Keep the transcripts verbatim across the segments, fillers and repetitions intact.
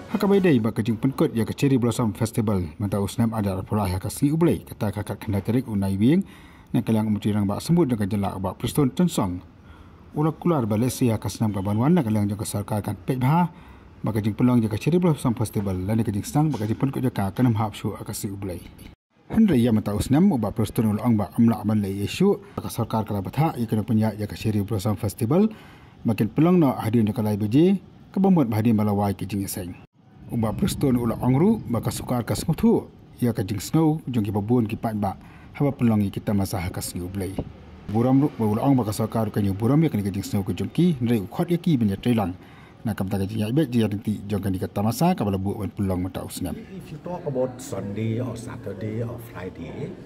Ha kaba ïadei bad ka jingpynkut ïa ka Cherry Blossom Festival mynta u snem ar hajar arphew lai ha ka Sngi U Blei, kata ka khatkhyndai tarik u Naiwieng, na ka liang u Myntri Rangbah Symbood jong ka jylla u Bah Prestone Tynsong u la kular ba lehse ha ka snem kaban wan na ka liang jong ka sorkar kan peit bha ba ka jingpynlong ïa ka Cherry Blossom Festival lane ka jingsdang bad ka jingpynkut ïa ka kan ym hap shuh ha ka Sngi U Blei. Hynrei ïa mynta u snem u Bah Prestone u la ong ba ym lah ban leh ei ei shuh, ka sorkar ka la bthah ïa kane ka pynïaid ïa ka Cherry Blossom Festival ba kin pynlong noh hadien jong ka lai baje, kaba mut ba hadien ba la wai ki jingïaseng. U Bah Prestone u la ong ruh ba ka sorkar ka sngewthuh ïa ka jingsngew jong kiba bun ki paidbah haba pynlong ïa ki tamasa ha ka Sngi U Blei. Burom ruh ba u la ong ba ka sorkar ruh kan ïa burom ïa kane ka jingsngew ka jong ki, hynrei u khot ïa ki ban ïatreilang na ka bynta ka jingïaid beit jingïaid ryntih jong kane ka tamasa kaba la buh ban pynlong mynta u snem. If you talk about Sunday or Saturday or Friday,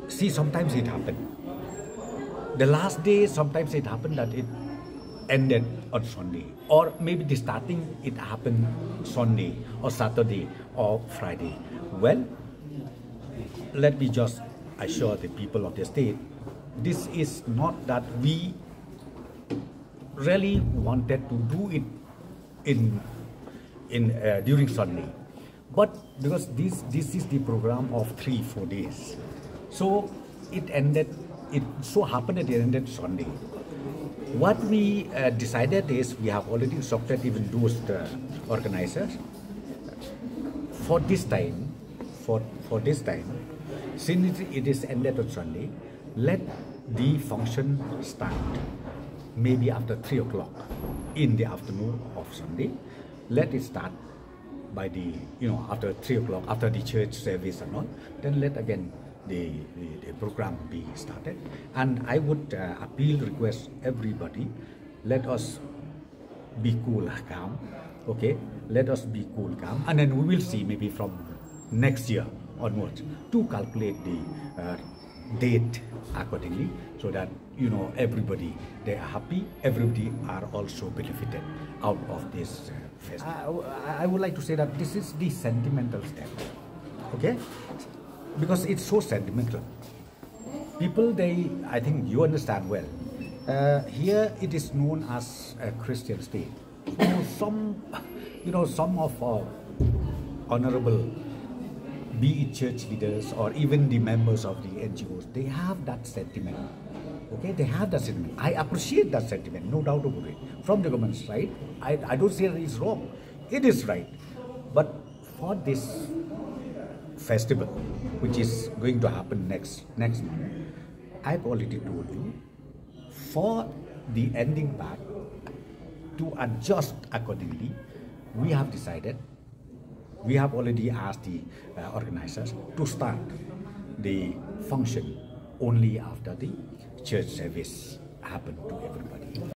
see, sometimes it happened. The last day, sometimes it happened that it ended on Sunday. Or maybe the starting, it happened Sunday or Saturday or Friday. Well, let me just assure the people of the state, this is not that we really wanted to do it in in uh, during Sunday, but because this this is the program of three four days, so it ended. It so happened that it ended Sunday. What we uh, decided is we have already instructed even those uh, organizers for this time, for for this time, since it is ended on Sunday, let the function start maybe after three o'clock in the afternoon of Sunday. Let it start by the, you know, after three o'clock, after the church service and all. Then let again the, the, the program be started. And I would uh, appeal, request everybody, let us be cool, calm. Okay, let us be cool, calm, and then we will see maybe from next year onwards to calculate the uh, date accordingly, so that, you know, everybody, they are happy, everybody are also benefited out of this uh, festival. I, I would like to say that this is the sentimental step, okay, because it's so sentimental. People, they, I think you understand well. Uh, here it is known as a Christian state. So some, you know, some of our honorable, be it church leaders or even the members of the N G Os, they have that sentiment. Okay, they have that sentiment. I appreciate that sentiment, no doubt about it. From the government side, I, I don't say that it's wrong. It is right. But for this festival, which is going to happen next next month, I've already told you, for the ending part, to adjust accordingly, we have decided, we have already asked the uh, organizers to start the function only after the church service happen to everybody.